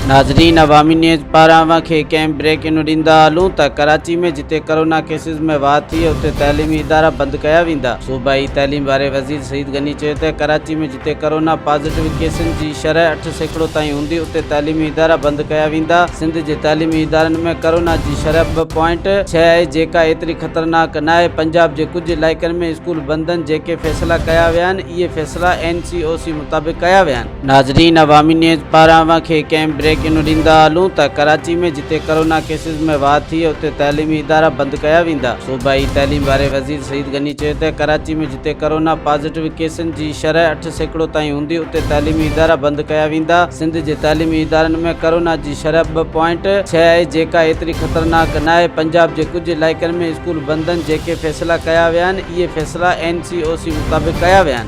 ناظرين عوامي نيوز پاران اوهان کي ڪنهن بريڪ انو ڏيندا هلون ته ڪراچي ۾ جتي ڪرونا ڪيسز ۾ واڌ ٿي اتي تعليمي ادارا بند ڪيا ويندا. صوبائي تعليم واري وزير سعيد غني چيو ته ڪراچي ۾ جتي ڪرونا پازيٽو ڪيسن جي شرح 8% تائين هوندي اتي تعليمي ادارا بند ڪيا ويندا، سنڌ جي تعليمي ادارن ۾ ڪرونا جي شرح 2.6 آهي جيڪا ايتري خطرناڪ ناهي، پنجاب جي ڪجهه علائقن ۾ اسڪول بند آهن جيڪي فيصلا ڪيا ويا آهن اهي فيصلا اين سي او سي مطابق ڪيا ويا آهن. ناظرين عوامي نيوز پاران اوهان کي ڪنهن بريڪ انو ڏيندا هلون ته ڪراچي ۾ جتي ڪرونا ڪيسز ۾ واڌ ٿي اتي تعليمي ادارا بند ڪيا ويندا. صوبائي تعليم واري وزير سعيد غني چيو ته ڪراچي ۾ جتي ڪرونا پازيٽو ڪيسن جي شرح 8% تائين هوندي اتي تعليمي ادارا بند ڪيا ويندا، سنڌ جي تعليمي ادارن ۾ ڪرونا جي شرح 2.6 آهي جيڪا ايتري خطرناڪ ناهي، پنجاب جي ڪجهه علائقن ۾ اسڪول بند آهن جيڪي فيصلا ڪيا ويا آهن اهي فيصلا اين سي او سي مطابق ڪيا ويا آهن.